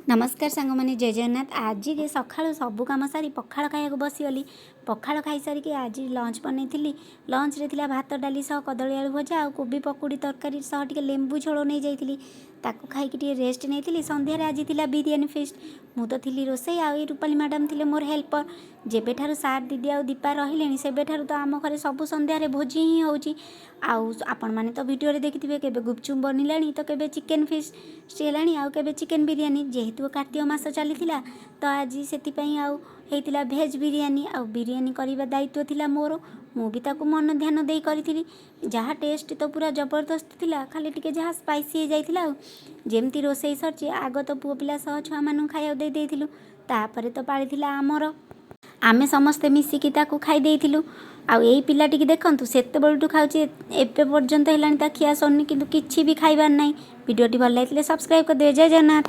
ନମସ୍କାର ସାଙ୍ଗମାନେ, ଜୟ ଜଗନ୍ନାଥ। ଆଜି ସକାଳୁ ସବୁ କାମ ସାରି ପଖାଳ ଖାଇବାକୁ ବସିଗଲି। ପଖାଳ ଖାଇସାରିକି ଆଜି ଲଞ୍ଚ ବନେଇଥିଲି। ଲଞ୍ଚରେ ଥିଲା ଭାତ, ଡାଲି ସହ କଦଳୀ ଆଳୁ ଭଜା ଆଉ କୋବି ପକୁଡ଼ି ତରକାରୀ ସହ ଟିକେ ଲେମ୍ବୁ ଝୋଳ ନେଇଯାଇଥିଲି। ତାକୁ ଖାଇକି ଟିକେ ରେଷ୍ଟ ନେଇଥିଲି। ସନ୍ଧ୍ୟାରେ ଆଜି ଥିଲା ବିରିୟାନୀ ଫିଷ୍ଟ। ମୁଁ ତ ଥିଲି ରୋଷେଇ ଆଉ ଏଇ ରୂପାଲି ମ୍ୟାଡ଼ାମ୍ ଥିଲେ ମୋର ହେଲ୍ପର। ଯେବେଠାରୁ ସାର୍, ଦିଦି ଆଉ ଦୀପା ରହିଲେଣି, ସେବେଠାରୁ ତ ଆମ ଘରେ ସବୁ ସନ୍ଧ୍ୟାରେ ଭୋଜି ହିଁ ହେଉଛି। ଆଉ ଆପଣମାନେ ତ ଭିଡ଼ିଓରେ ଦେଖିଥିବେ, କେବେ ଗୁପଚୁପ୍ ବନିଲାଣି ତ କେବେ ଚିକେନ୍ ଫିଷ୍ଟ ହେଲାଣି ଆଉ କେବେ ଚିକେନ୍ ବିରିୟାନୀ। ଯେହେତୁ କାର୍ତ୍ତିକ ମାସ ଚାଲିଥିଲା, ତ ଆଜି ସେଥିପାଇଁ ଆଉ ହେଇଥିଲା ଭେଜ୍ ବିରିୟାନୀ। ଆଉ ବିରିୟାନୀ କରିବା ଦାୟିତ୍ୱ ଥିଲା ମୋର। ମୁଁ ବି ତାକୁ ମନ ଧ୍ୟାନ ଦେଇ କରିଥିଲି। ଯାହା ଟେଷ୍ଟ ତ ପୁରା ଜବରଦସ୍ତ ଥିଲା, ଖାଲି ଟିକେ ଯାହା ସ୍ପାଇସି ହେଇଯାଇଥିଲା। ଆଉ ଯେମିତି ରୋଷେଇ ସରିଛି, ଆଗ ତ ପୁଅ ପିଲା ସହ ଛୁଆମାନଙ୍କୁ ଖାଇବାକୁ ଦେଇ ଦେଇଥିଲୁ। ତାପରେ ତ ପାଳିଥିଲା ଆମର, ଆମେ ସମସ୍ତେ ମିଶିକି ତାକୁ ଖାଇ ଦେଇଥିଲୁ। ଆଉ ଏଇ ପିଲାଟିକି ଦେଖନ୍ତୁ, ସେତେବେଳଠୁ ଖାଉଛି, ଏବେ ପର୍ଯ୍ୟନ୍ତ ହେଲାଣି ତା ଖିଆ ସରୁନି, କିନ୍ତୁ କିଛି ବି ଖାଇବାର ନାହିଁ। ଭିଡ଼ିଓଟି ଭଲ ଲାଗିଥିଲେ ସବସ୍କ୍ରାଇବ୍ କରିଦେବେ। ଜୟ ଜଗନ୍ନାଥ।